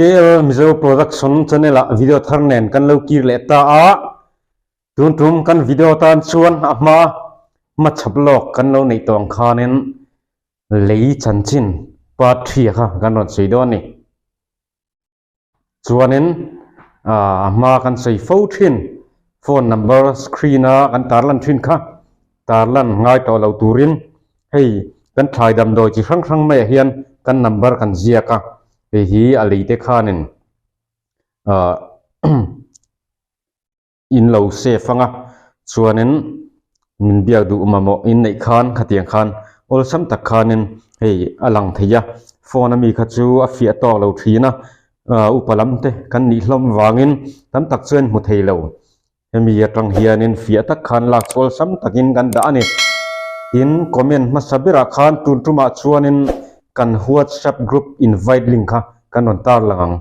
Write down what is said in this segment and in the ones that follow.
KL Mizo Production channel ah video thar nen kan lo kir leh ta a, tun tum kan video tan chuan a hma hmachhap lawk kan lo neih tawh ang khanin lei chanchin part 3 kha kan rawn sawi dawn a ni. Chuanin a hma kan sawi fo thin phone number screen a kan tarlan thin kha tarlan ngai tawh lo turin hei kan thlai damdawi chi hrang hrang maiah hian kan number kan ziak a, hei hi a lei te khanin ah In lo save anga chuanin min biak duh mamawh in neih khan khatiang khan awlsam tak khanin hei a lang thei a, phone ami kha chu a fiah tawk lo thin a, upa lam te kan nih hlawm vangin tam tak chuan hmu thei lo, hemi atang hianin fiah tak khan lak chu awlsam takin kan dah a ni. Tin, comment hmasa berah khan tun tumah chuanin kan whatsapp group invite link kha kan rawn tarlang ang.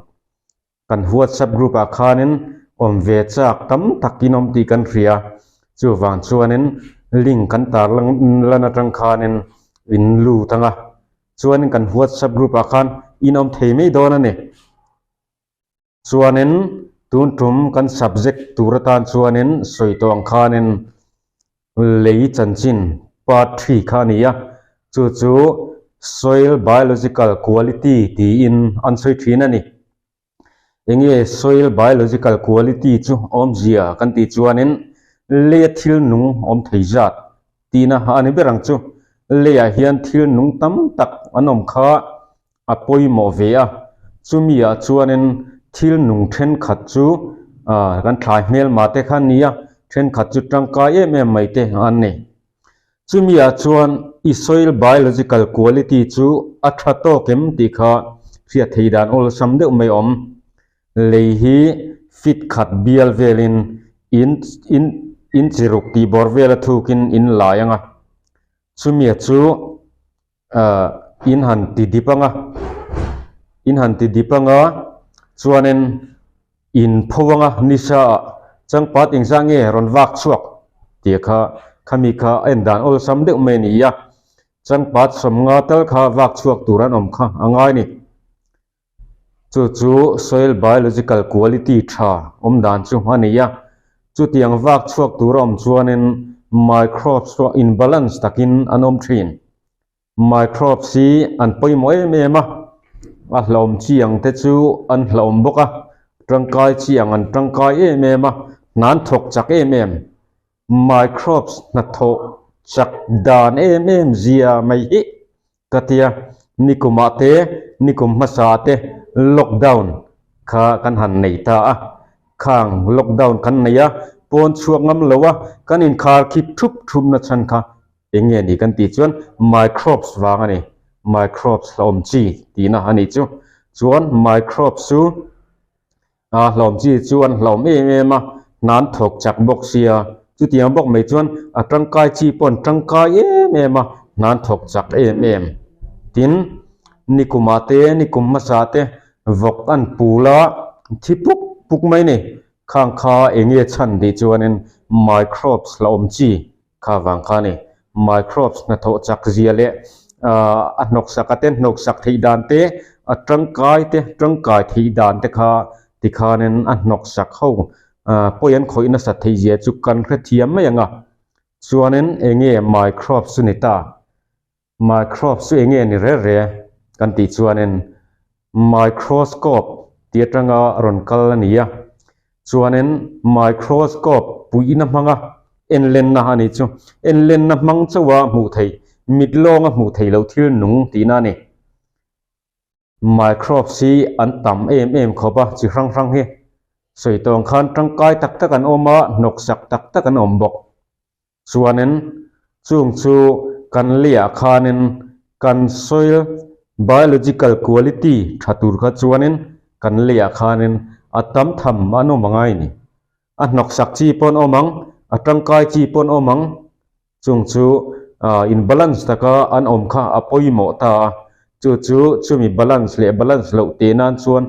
Kan WhatsApp group ah khanin awm ve chak tam tak in awm tih kan hria, chuvang chuanin link kan tar lan atang khanin in lut ang a, chuanin kan WhatsApp group ah khan in awm thei mai dawn a ni. Chuanin tun tum kan subject tur atan chuanin sawi tawh ang khanin lei chanchin part 3 kha a ni a, chu chu soil biological quality tiin an sawi thin a ni. Enge soil biological quality chu awmzia kan tih chuanin leia thil nung awm thei zat tihna a ni ber ang chu. Leiah hian thil nung tam tak an awm kha a pawimawh ve a, chumi ah chuanin thil nung thenkhat chu kan thlai hmelma te kha a ni a, thenkhat chu tangkai em em mai te an ni. Chumi ah chuan i soil biological quality chu a tha tawk em tih kha hriat theih dan awlsam deuh mai awm. Lei hi fit khat bial velin in in in chi ruk tih bawr vel a thukin in lai ang a, chumi ah chu ahh in han ti dip ang a in han ti dip ang a chuanin in pho ang a nisa ah changpat engzah nge rawn vak chhuak tih kha khami kha a en dan awlsam deuh mai a ni a changpat sawmnga tal kha vak chhuak tur an awm kha a ngai a ni. Chu chu soil biological quality tha awm dan chu a ni a, chutiang vak chhuak tur a awm chuanin microbes pawh in balance takin an awm thin. Microbes hi an pawimawh em em a, a hlauhawm chi ang te chu an hlauhawm bawk a, tangkai chi ang an tangkai em em a, hna an thawk chak em em. Microbes hnathawh chak dan em em zia mai hi Ka tia, nikumah te, nikum hmasa te lockdown kha kan han nei ta a, khang lockdown kan nei a, pawn chhuak ngam lo a, kan inkhar khip thup thup na chhan kha eng nge ni kan tih chuan microbes vang a ni, microbes hlauhawm chi tihna a nih chu. Chuan microbes chu A hlawm chi chu an hlawm em em a, hna an thawk chak bawk sia, chutiang bawk mai chuan a tangkai chi pawh an tangkai em em a, hna an thawk chak em em. Tin, nikumah te, nikum hmasa te vawk an pul a, thi puk puk mai ni, khang kha eng nge chhan tih chuanin microbes hlauhawm chi Kha vang kha a ni. Microbes hnathawh chak zia leh a hnawksak a te hnawksak theih dan te, a tangkai te tangkai theih dan te kha tikhanin a hnawksak ho pawi an khawih nasat theih zia chu kan hrethiam mai ang a. Chuanin eng nge microbes chu ni ta? Microbes chu eng nge ni re re kan tih chuanin microscope tih atanga rawn kal a ni a, chuanin microscope puihna hmanga enlenna a nih chu. Enlenna hmang chauha hmuh theih, mit lawnga hmuh theih loh thil nung tihna a ni. Microbes hi an tam em em khawp a, chi hrang hrang hi sawi tawng khan tangkai tak tak an awm a, hnawksak tak tak an awm bawk. Chuanin chung chu kan leiah khanin kan soil biological quality tha tur kha chuanin kan leiah khanin a tam tham an awm angai ni. A hnawksak chi pawh an awm ang, a tangkai chi pawh an awm ang, chung chu in balance taka an awm kha a pawimawh ta a, chu chu chumi balance leh balance loh teh nan chuan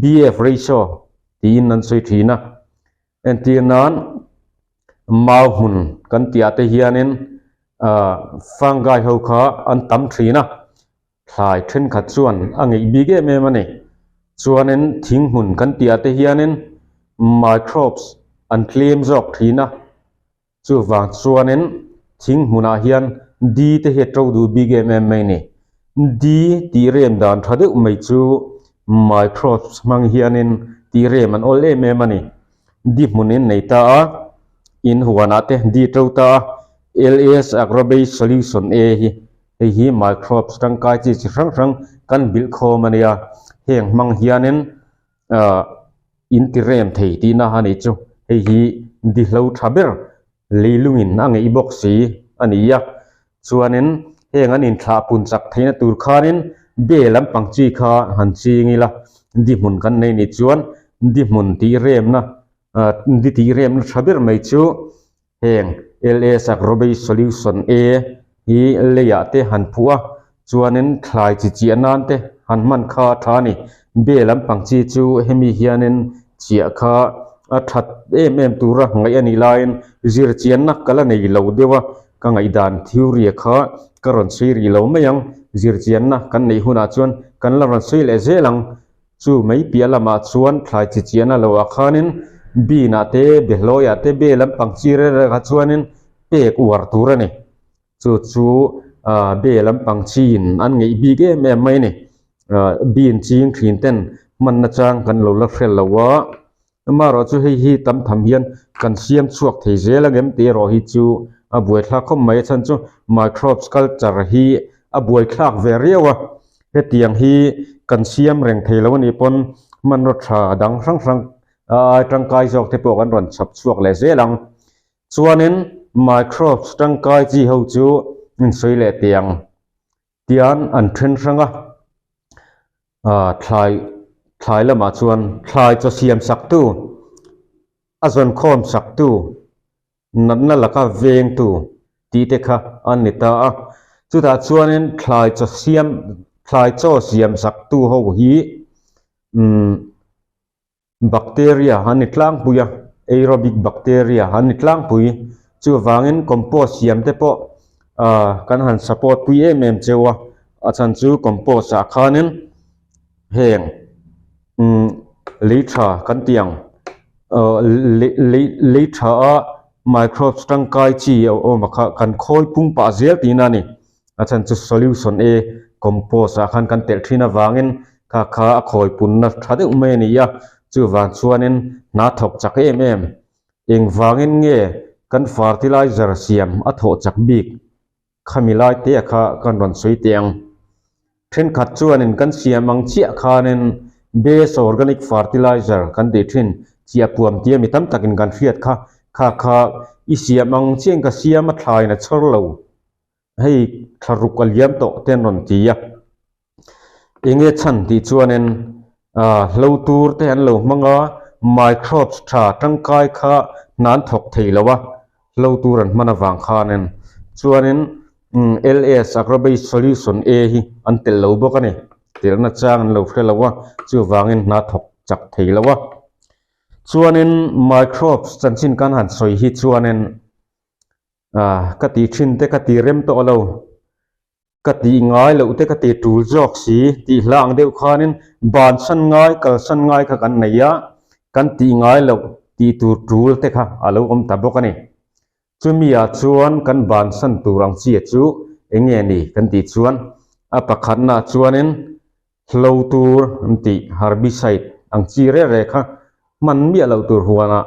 BF ratio tiin an sawi thin a. Entir nan mau hmun kan tih ah te hianin fungi ho kha an tam thin a, thlai thenkhat chuan a ngeih bik em em a ni. Chuanin thing hmun kan tih ah te hianin microbes an tlem zawk thin a, chuvang chuanin thing hmunah hian di te hi a to duh bik em em mai a ni. Di tih rem dan tha deuh mai chu microbes hmang hianin tih rem an awl em em a ni. Di hmun in nei ta a, in huanah te di to ta a, LS Agrobase Solution A hi Hei hi microbes tangkai chi chi hrang hrang kan bilh khawm a nia, heng hmang hianin ahh in ti rem thei tihna a nih chu. Hei hi dihlo tha ber leilungin a ngeih bawk si a ni a, chuanin heng an inthlah pun chak theihna tur khanin be lampang chi kha han ching ila, di hmun kan nei nih chuan di hmun tih remna ahh di tih remna tha ber mai chu. Heng LS Agrobase Solution A hi leiah te han phuh a, chuanin thlai chi chiah nan te han hman kha a tha a ni. Be lampang chi chu hemi hianin chiah kha a that em em tura ngaih a nih laiin zirchianna ka la nei lo deuh a, ka ngaihdan theory kha ka rawn sawi rih lo mai ang. Zirchianna kan neih hunah chuan kan la rawn sawi leh zel ang. Chu mai piah lamah chuan thlai chi chiahna lo ah khanin bean ah te behlawi ah te be lampang chi reng reng ah chuanin pek uar tur a ni. Chu chu ah be lampang chiin an ngeih bik em em mai a ni. Ah bean ching thin ten hmanna chang kan lo la hre lo a, amaherawh chu hei hi tam tham hian kan siam chhuak thei zel angem tih erawh hi chu a buaithlak khawp mai a chhan chu microbes culture hi a buaithlak ve riau a. Hetiang hi kan siam reng thei lo a nih pawn hmanraw tha dang hrang hrang ai tangkai zawk te pawh kan rawn chhawp chhuak leh zel ang. Chuanin microbes tangkai chi ho chu insawi leh teh ang tian an then hrang a, ah thlai thlai lamah chuan thlai chaw siam sak tu, a zawn khawm sak tu, natna laka vengtu tih te kha an ni ta a. Chutah chuanin thlai chaw siam thlai chaw siam sak tu ho hi umm bacteria an ni tlangpui a, aerobic bacteria an ni tlangpui. Chuvangin compost siam te pawh ah kan han support pui em em cheu a, a chhan chu compost ah khanin heng umm lei tha kan tih ang ah lei lei lei tha a microbes tangkai chi a awm a kha kan khawi pung pah zel tihna a ni a chhan chu solution a compost ah khan kan telh thin avangin kha kha a khawi punna tha deuh mai a ni a chuvang chuanin hna thawk chak em em engvangin nge kan fertilizer siam a thawh chak bik. Khami lai te kha kan rawn sawi teh ang. Thenkhat chuanin kan siam ang chiah khanin base organic fertilizer kan tih thin chiah puam tia mi tam takin kan hriat kha kha kha i siam ang chiah in ka siam a thlain a chhawr lo hei thla ruk a liam tawh te an rawn ti a. Enge chhan tih chuanin ah hlo tur te an lo hmang a, microbes tha tangkai kha hna an thawk thei lo a, hlo tur an hman avang khanin chuanin LS Agrobase Solution A hi an telh lo bawk a ni, telhna chang an lo hre lo a, chuvangin hna thawk chak thei lo a. Chuanin microbes chanchin kan han sawi hi chuanin ah ka tih thin te ka ti rem tawh lo. Ka tih ngai loh te ka ti tul zawk si tih hla ang deuh khanin bansan ngai kalsan ngai kha kan nei a, kan tih ngai loh tih tur tul te kha a lo awm ta bawk a ni. Chumi ah chuan kan bansan tur ang chi chu eng nge ni kan tih chuan a pakhatna ah chuanin hlo tur an tih herbicide ang chi reng reng kha hman miah loh tur huanah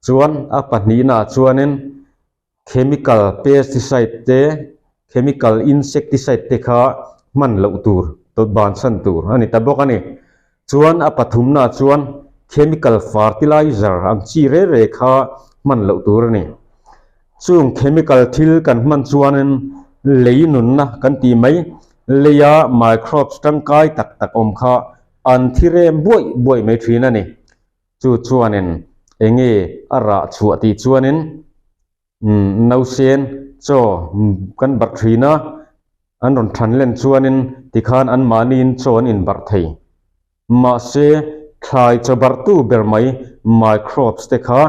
chuan a pahnihna ah chuanin Chemical pesticide te, chemical insecticide te kha hman loh tur, tawt bansan tur a ni ta bawk a ni. Chuan a pathumnaah chuan chemical fertilizer ang chi reng reng kha hman loh tur a ni. Chung chemical thil kan hman chuanin lei nunna kan tih mai, leia microbes tangkai tak tak awm kha an thi rem buaih buaih mai thin a ni. Chu chuanin enge a rah chhuah tih chuanin nausen chaw kan barh thin a, an rawn than len chuanin tikhan anmahniin chaw an inbarh thei. Mahse, thlai chaw barhtu ber mai microbes te kha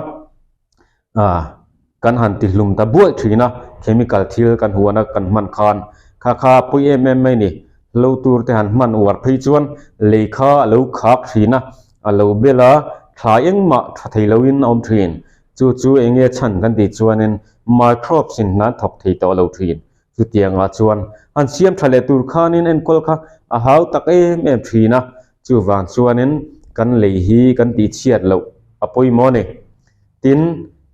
kan han ti hlum ta buaih thin a, chemical thil kan huan a kan hman khan kha kha a pawi em em mai ni. Lo tur te han hman uar phei chuan lei kha a lo khak thin a, a lo bel a, thlai engmah tha thei loin a awm thin. Chu chu eng nge chhan kan tih chuanin microbes in hna an thawk thei tawh lo thin. Chutiangah chuan han siam tha leh tur khanin enkawl kha a hau tak em em thin a, chuvang chuanin kan lei hi kan tihchhiat loh a pawimawh a ni. Tin,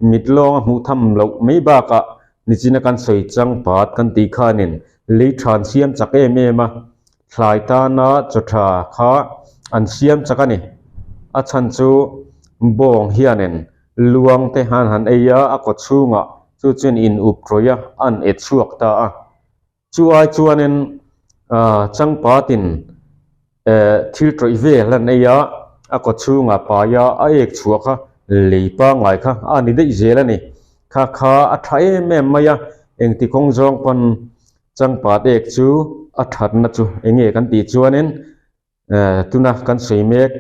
mit lawng a hmuh tham loh mai bakah nichina kan sawi changpat kan tih khanin lei tha an siam chak em em a, thlai tana chaw tha kha an siam chak a ni. A chhan chu bawng hianin luang te han han ei a, a kaw chhungah chu chuan in up rawih a, an e chhuak ta a. Chu ai chuanin changpatin thil tawih vel an ei a, a kaw chhungah pai a, a ek chhuah kha lei pangngai kha a ni daih zel a ni. Kha kha a tha em em mai a, engti kawng zawng pawn changpat ek chu a thatna chu eng nge kan tih chuanin Tuna kan sawi mek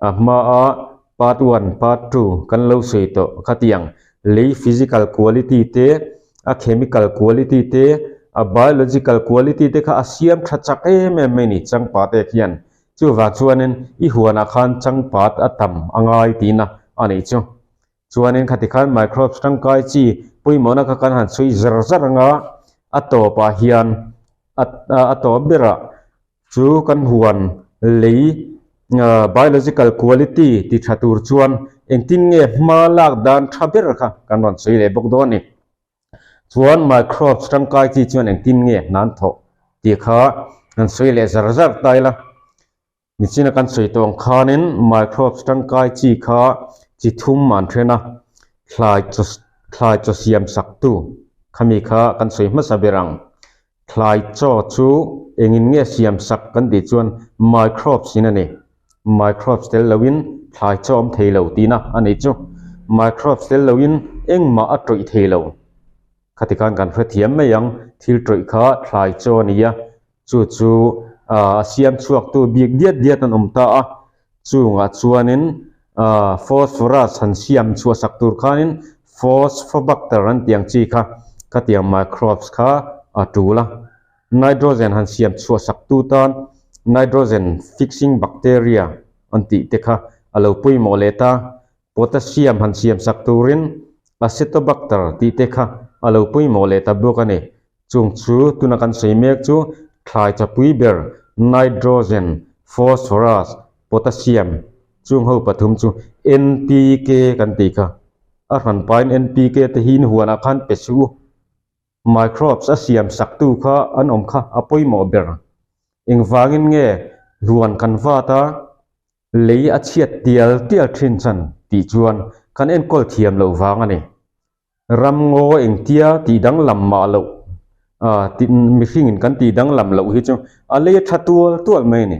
a hmaa part one, part two kan lo sawi tawh khatiang lei physical quality te, a chemical quality te, a biological quality te kha a siam tha chak em em mai ni changpat ek hian. Chuvang chuanin i huanah khan changpat a tam a ngai tihna a nih chu. Chuanin khati khan microbes tangkai chi pawimawhna kha kan han sawi zar zar anga a tawpah hian a tawp berah Chu kan huan lei biological quality ti tha tur chuan engtin nge hma lak dan tha ber kha kan rawn sawi leh bawk dawn a ni. Chuan microbes tangkai chi chuan engtin nge hna an thawh tih kha kan sawi leh zar zar ta ila. Nichina kan sawi tawh ang khanin microbes tangkai chi kha chi thum an then a, thlai chaw thlai chaw siam sak tu khami kha kan sawi hmasa ber ang. Thlai chaw chu engin nge siam sak kan tih chuan microbes in a ni. Microbes tel loin thlai chaw awm thei lo tihna a nih chu. Microbes tel loin engmah a tawih thei lo. Khati khan kan hrethiam mai ang, thil tawih kha thlai chaw a ni a, chu chu a siam chhuaktu bik diat diat an awm ta a, chungah chuanin phosphorus han siam chhuah sak tur khanin phosphobacter an tih ang chi kha khatiang microbes kha a tul a, nitrogen han siam chhuah sak tu tan nitrogen fixing bacteria an tih te kha a lo pawimawh leh ta. Potassium han siam sak turin Acetobacter tih te kha a lo pawimawh leh ta bawk a ni. Chung chu tuna kan sawi mek chu thlai chapui ber Nitrogen, Phosphorus, Potassium chung ho pathum chu NPK kan tih kha. A hranpain NPK te hi inhuanah khan pe suh u. Microbes a siam saktu kha an awm kha a pawimawh ber. Engvangin nge hluan kan vat a, lei a chhiat tial tial thin chan tih chuan kan enkawl thiam loh vang a ni. Ramngaw engtia tih danglam mah loh mihringin kan tih danglam loh hi chu a lei a tha tual tual mai a ni.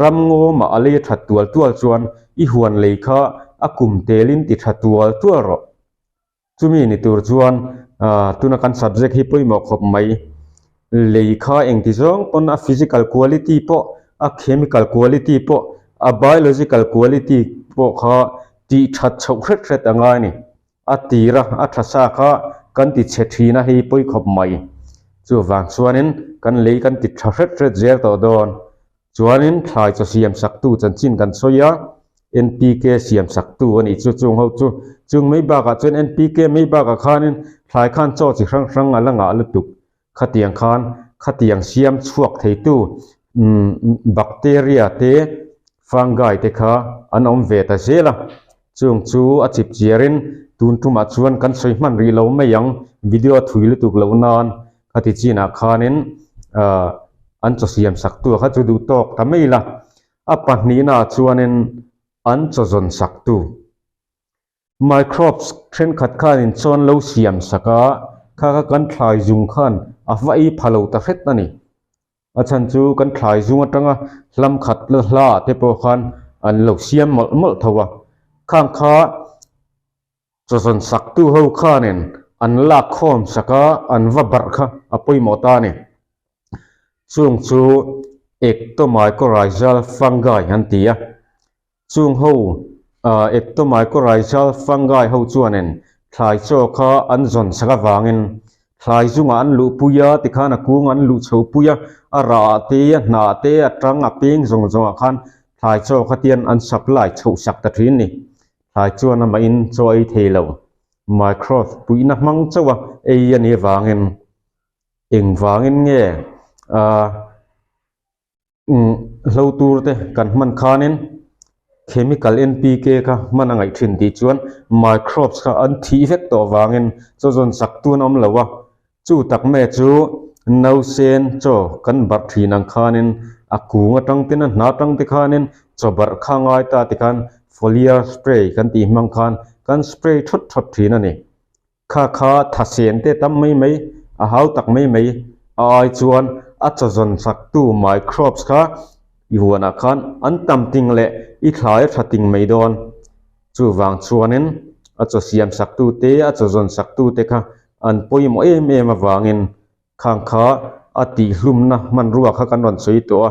Ramngaw mah a lei a that tual tual chuan i huan lei kha a kum telin ti tha tual tual rawh. Chumi ni tur chuan tuna kan subject hi pawimawh khawp mai. Lei kha engti zawng pawn a physical quality pawh, a chemical quality pawh, a biological quality pawh kha tih that chhoh hret hret a ngai a ni. A tira a tha sa kha kan ti chhe thin a hei pawi khawp mai. Chuvang chuanin kan lei kan ti tha hret hret zel tawh dawn. Chuanin thlai chaw siam saktu chanchin kan sawi a, NPK siam saktu a nih chu chung ho chu. Chung mai bakah chuan NPK mai bakah khanin thlai khan chaw chi hrang hrang a la ngah lutuk. Khatiang khan khatiang siam chhuak theitu bacteria te fungi te kha an awm ve ta zel a. Chung chu a chip chiarin tun tumah chuan kan sawi hman rih lo mai ang, video a thui lutuk loh nan khati chinah khanin an chaw siam sak tu kha chu duh tawk ta mai la. A pahnihna ah chuanin an chaw zawn sak tu microbes thenkhat khanin chaw an lo siam sak a, kha kha kan thlai zung khan a va ei pha lo ta hret a ni. A chhan chu kan thlai zung atanga hlam khat la hla ah te pawh khan an lo siam mawlh mawlh tho a, khang kha chaw zawn sak tu ho khanin an lak khawm sak a, an va barh kha a pawimawh ta a ni. Chung chu ectomycorrhizal fungi an ti a, chung ho ectomycorrhizal fungi ho chuanin thlai chaw kha an zawn sak avangin. Thlai zungah an luh pui a, tikhan a kung an luh chho pui a, a rah ah te, a hnah te, a tang a peng zawng zawng ah khan thlai chaw kha tian an supply chhoh sak ta thin ni. Thlai chuan amah in chaw ei thei lo. Microbe puihna hmang chauh a ei a nih avangin engvangin nge ah Hlo tur te kan hman khanin chemical NPK kha hman a ngaih thin tih chuan microbes kha an thih vek tawh vangin chaw zawn sak tu an awm lo a, chu tak mai chu nausen chaw kan barh thin ang khanin a kung atang ten a hna atang te khanin chaw barh kha ngai ta ti khan foliar spray kan tih hmang khan kan spray thawt thawt thin a ni. Kha kha thasen te tam mai mai, a hau tak mai mai a ai chuan a chaw zawn saktu microbes kha i huanah khan an tam ting leh i thlai a tha ting mai dawn. Chuvang chuanin a chaw siam saktu te, a chaw zawn saktu te kha an pawimawh em em avangin khang kha a tihhlumna hmanrua kha kan rawn sawi tawh a,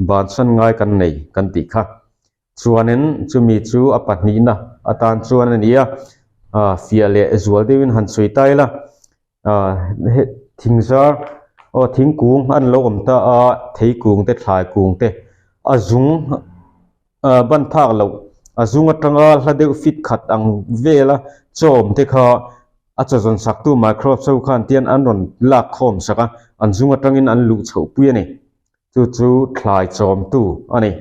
bansan ngai kan nei kan tih kha. Chuanin chumi chu a pahnihna atan chuan a ni a, ah fiah leh zual deuhin han sawi ta ila, ah he thingzar aw thingkung an lo awm ta a, theikung te thlai kung te a zung ah ban phak loh a zung atanga hla deuh fit khat ang vela chaw awm te kha a chaw zawn sak tu microbes ho khan tian an rawn lak khawm sak a, an zung atangin an luh chhoh pui a ni, chu chu thlai chawmtu a ni.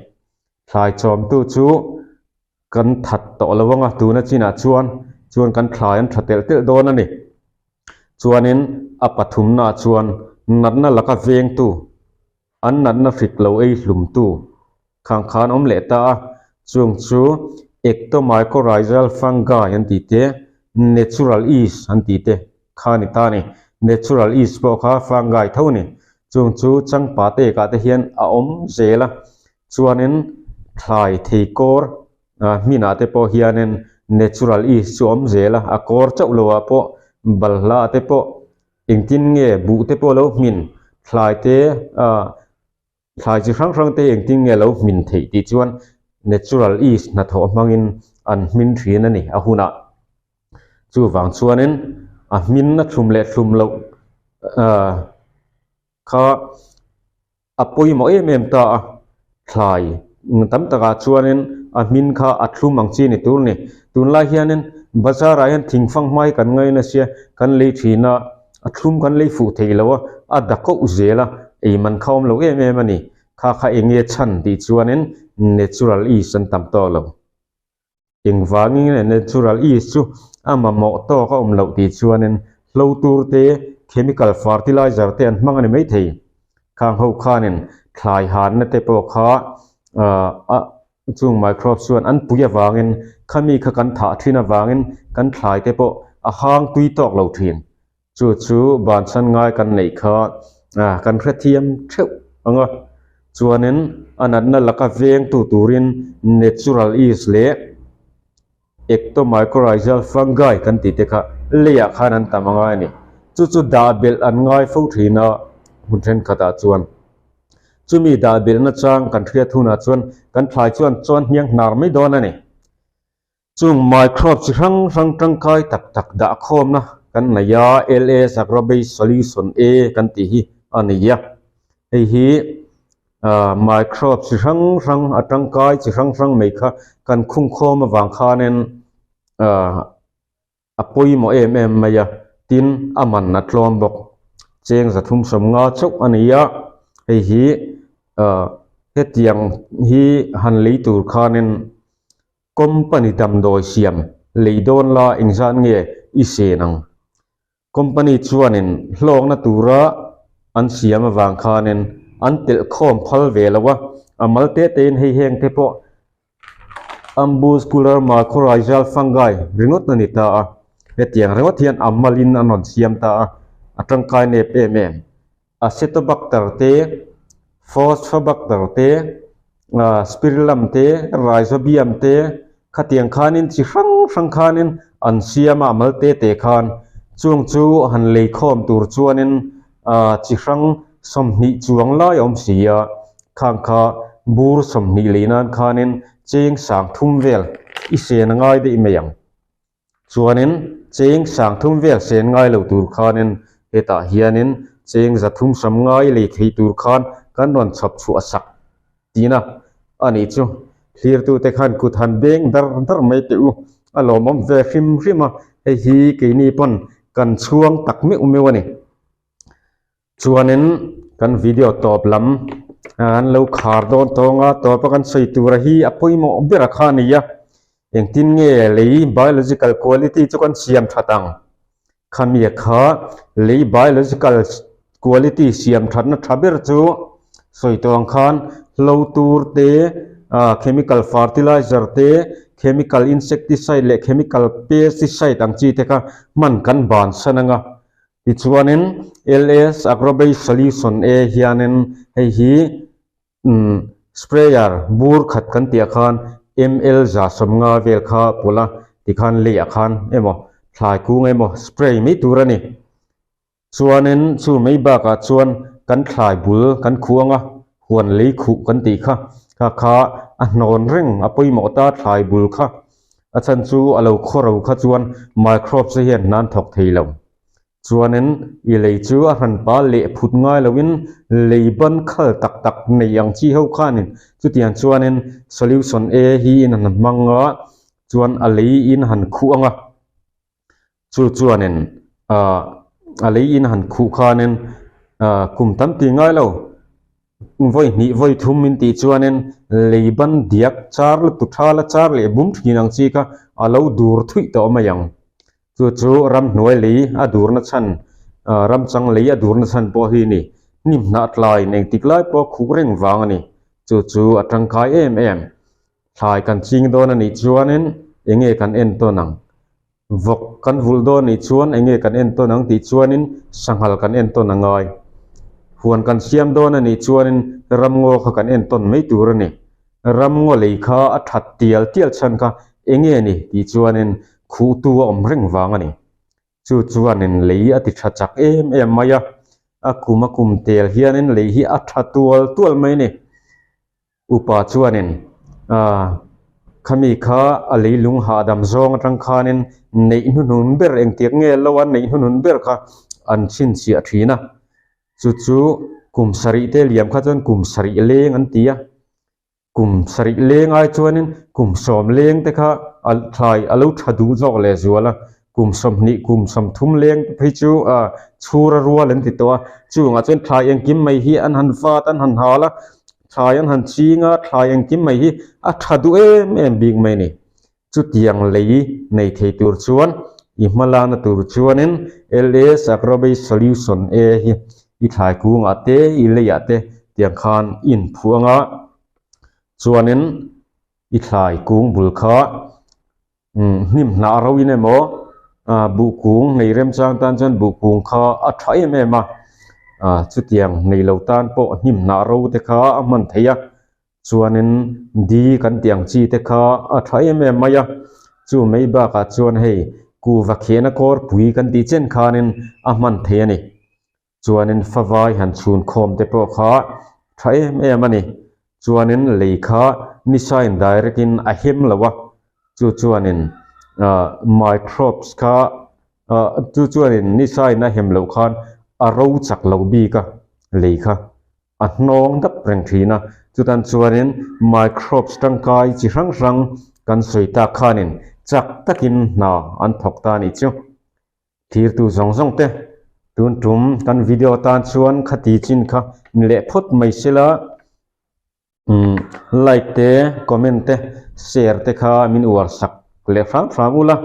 Thlai chawmtu chu kan that tawh lo ang a, tuna chinah chuan chuan kan thlai an tha telh telh dawn a ni. Chuanin a pathumnaah chuan natna laka vengtu, an natna hrik lo ei hlumtu khang khan awm leh ta a, chung chu ectomycorrhizal fungi an tih te, natural yeast an tih te kha a ni ta a ni. Natural yeast pawh kha fungi tho a ni. Chung chu changpa tekah te hian a awm zel a. Chuanin thlai thei kawr hminah te pawh hianin natural yeast chu a awm zel a, a kawr chauh loah pawh balhla te pawh engtin nge buh te pawh lo hmin thlai te ah thlai chi hrang hrang te engtin nge lo hmin theih tih chuan natural yeast hnathawh hmangin an hmin thin a ni a hunah. Chuvang chuanin a hmin a thlum leh thlum loh ah kha. A pawimawh em em ta a, thlai tam takah chuanin a hmin kha a thlum ang chi ni tur a ni. Tunlai hianin bazar ah hian thingfang hmai kan ngai nasa kan lei thin a, a thlum kan lei fuh thei lo a, a da koh zel a, ei man kha awm lo em em a ni. Kha kha eng nge chhan tih chuanin natural yeast an tam tawh lo. Engvangin nge natural yeast chu a mamawh tawk a awm loh tih chuanin hlo tur te, chemical fertilizer te an hmang a ni maithei. Khang ho khanin thlai hanna te pawh kha a chung microbes chuan an pui avangin khami kha kan thah thin avangin kan thlai te pawh a hang tui tawk lo thin. Chu chu bansan ngai kan neih kha kan hrethiam theuh ang a, chuanin a natna laka vengtu turin natural yeast leh ectomycorrhizal fungi kan tih te kha leiah khan an tam a ngai a ni. Chu chu dah belh an ngai fo thin a hmun thenkhatah chuan. Chumi dah belhna chang kan hriat hunah chuan kan thlai chuan chuan hniang hnar mai dawn a ni. Chung microbe chi hrang hrang tangkai tak tak dah khawmna kan nei a, LS Agrobase Solution A kan tih hi a ni a. Hei hi microbe chi hrang hrang a tangkai chi hrang hrang mai kha kan khung khawm avang khanin a pawimawh em em mai a, tin a man a tlawm bawk. Cheng 350 chauh a ni a, hei hi hetiang hi han lei tur khanin Company damdawi siam lei dawn la engzat nge i sen ang? Company chuanin hlawkna tura an siam avang khanin an telh khawm phal ve lo a, a mal te tein hei heng te pawh Arbuscular mycorrhizal fungi ringawt a ni ta a, hetiang ringawt hian a malin an rawn siam ta a, a tangkai nep em em. Acetobacter te, Phosphobacter te, Spirillum te, Rhizobium te khatiang khanin chi hrang hrang khanin an siam a, a mal te te khan chung chu han lei khawm tur chuanin chi hrang 20 chuang lai a awm si a, khang kha bur 20 lei nan khanin cheng 3000 vel i sen a ngai daih mai ang. Chuanin cheng 3000 vel sen ngai lo tur khanin. Hetah hianin cheng zathum sam ngai lei thei tur khan kan rawn chhawp chhuah sak tihna a nih chu. Thlirtute khan kut han beng dar dar mai teh u, a lawmawm ve hrim hrim a, hei hi keini pawn kan chhuang tak meuh meuh a ni. Chuanin kan video tawp lam an lo khar dawn tawng a, tawpa kan sawi tura hi a pawimawh ber a kha a ni a, engtin nge lei biological quality chu kan siam that ang? Khamia kha lei biological quality siam thatna tha ber chu sawi tawh ang khan hlo tur te, chemical fertilizer te, chemical insecticide leh chemical pesticide ang chi te kha hman kan bansan ang a. Tichuanin LS Agrobase Solution A hianin hei hi sprayer bur khat kan tih ah khan ml 150 vel kha pawlh a tikhan leiah khan emaw thlai kung emaw spray mai tur a ni. Chuanin chu mai bakah chuan kan thlai bul kan khuh anga huan lei khuh kan tih kha kha kha a hnawn reng a pawimawh ta thlai bul kha a chhan chu a lo khawro kha chuan microbes te hian hna an thawk thei lo. Chuanin i lei chu a hranpa leh phut ngai loin lei ban khal tak tak nei ang chi ho khanin chutiang chuanin solution A hi in han hmang a chuan a lei in han khuh ang a chu chuanin ah a lei in han khuh khanin ah kum tam ti ngai lo vawi hnih vawi thum min tih chuanin lei ban diak char lutuk tha la char leh bum thin ang chi kha a lo dur thuih tawh mai ang. Chu chu ramhnuai lei a durna chhan, ramchang lei a durna chhan pawh hi ni. Hnim hnah tlaiin engtik lai pawh khuh reng vang a ni. Chu chu a tangkai em em. Thlai kan ching dawn a nih chuanin enge kan entawn ang? Vawk kan vulh dawn a nih chuan enge kan entawn ang tih chuanin sanghal kan entawn a ngai. Huan kan siam dawn a nih chuanin ramngaw kha kan entawn mai tur a ni. Ramngaw lei kha a that tial tial chhan kha enge ni tih chuanin khuhtu a awm reng vang a ni. Chu chuanin lei a ti tha chak em em mai a, a kum a kum tel hianin lei hi a tha tual tual mai a ni. Upa chuanin aah khami kha a leilung hahdam zawng atang khanin neih hnuhnun ber engtiang nge lo a neih hnuhnun ber kha an chhinchhiah thin a. Chu chu kum sarih te liam kha chuan kum sarih leng an ti a, kum sarih leng ai chuanin kum sawm leng te kha a thlai a lo tha duh zawk leh zual a, kum sawmhnih kum sawmthum leng te phei chu ah chhura rual an ti tawh a, chungah chuan thlai engkim mai hi an han vat an han hal a, thlai an han ching a, thlai engkim mai hi a tha duh em em bik mai a ni. Chutiang lei nei thei tur chuan i hmalakna tur chuanin LS Agrobase Solution A hi i thlai kungah te i leiah te tiang khan i inphuh anga chuanin i thlai kung bul kha hnim hnah ro in emaw buh kung nei remchang tan chuan buh kung kha a tha em em a, chutiang nei lo tan pawh hnim hnah ro te kha a hman theih a. Chuanin di kan tih ang chi te kha a tha em em mai a, chu mai bakah chuan hei kuhva khehna kawrpui kan tih chen khanin a hman thei a ni. Chuanin favai han chhun khawm te pawh kha tha em em a ni. Chuanin lei kha nisain direct in a hem lo a, chu chuanin ah microbes kha ah chu chuanin nisain a hem loh khan a ro chak lo bik a lei kha. A hnawng dap reng thin a, chutan chuanin microbes tangkai chi hrang hrang kan sawi tak khanin chak takin hna an thawk ta a nih chu. Thirtu zawng zawng te tun tum kan video tan chuan khati chin kha ni leh phawt mai sela umm like te comment te share te kha min uar sak leh hram hram ula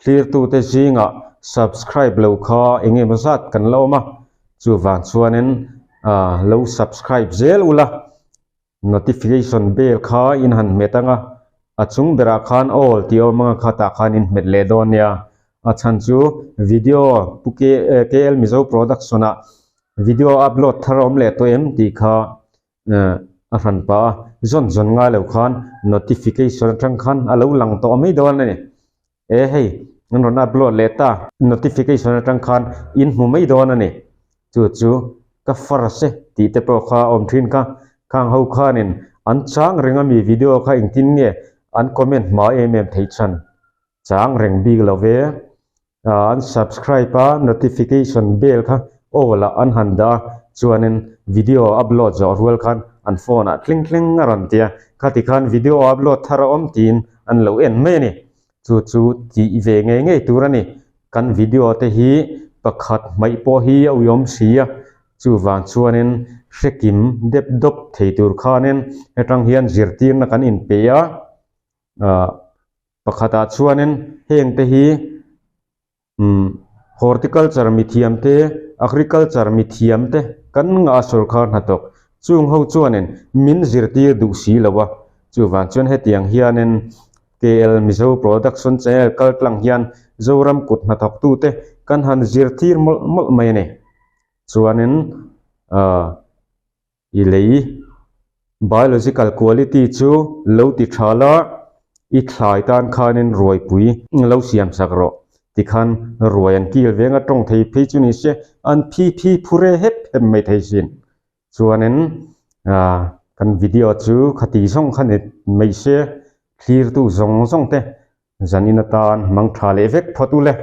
thlirtu te zingah subscribe lo kha eng emaw zat kan la awm a. Chuvang chuanin lo subscribe zel ula, notification bell kha in han hmet ang a, a chung berah khan all tih a awm ang a khatah khan in hmet leh dawn nia. A chhan chu video Pu KL Mizo Production ah video upload thar a awm leh tawh em tih kha a hran pah a, zawn zawn ngai lo khan notification atang khan a lo lang tawh mai dawn a ni. E hei, an rawn upload leh ta, notification atang khan in hmu mai dawn a ni. Chu chu ka first e tih te pawh kha a awm thin kha, khang ho khanin an chang reng ami video kha engtin nge an comment hma em em theih chhan chang reng bik lo ve. An subscribe a, notification bell kha all ah an han dah a, chuanin video upload zawh rual khan an phone ah tling tling a rawn ti a, khati khan video upload thar a awm tiin an lo en mai a ni. Chu chu tih ve ngei ngei tur a ni. Kan video te hi pakhat hmaih pawh hi a uiawm si a, chuvang chuanin hrekim dep dawp thei tur khanin hetang hian zirtirna kan inpe a, ah. Pakhatah chuanin heng te hi umm horticulture mithiam te, agriculture mithiam te kan ngah a sawrkar hnathawk. Chung ho chuanin min zirtir duh si lo a, chuvang chuan hetiang hianin KL Mizo Production Channel kal tlang hian Zoram kut hnathawk tute kan han zirtir mawlh mawlh mai a ni. Chuanin ahh. I lei biological quality chu lo ti tha la, i thlai tan khanin ruaipui lo siam sak rawh. Tikhan ruai an kil veng a tawng thei phei chu ni se an phi phi phur e hep hep mai thei sin. Chuanin kan video chu khati zawng kha ni mai se, thlirtu zawng zawng te zanin atan hmang tha leh vek phawt u le.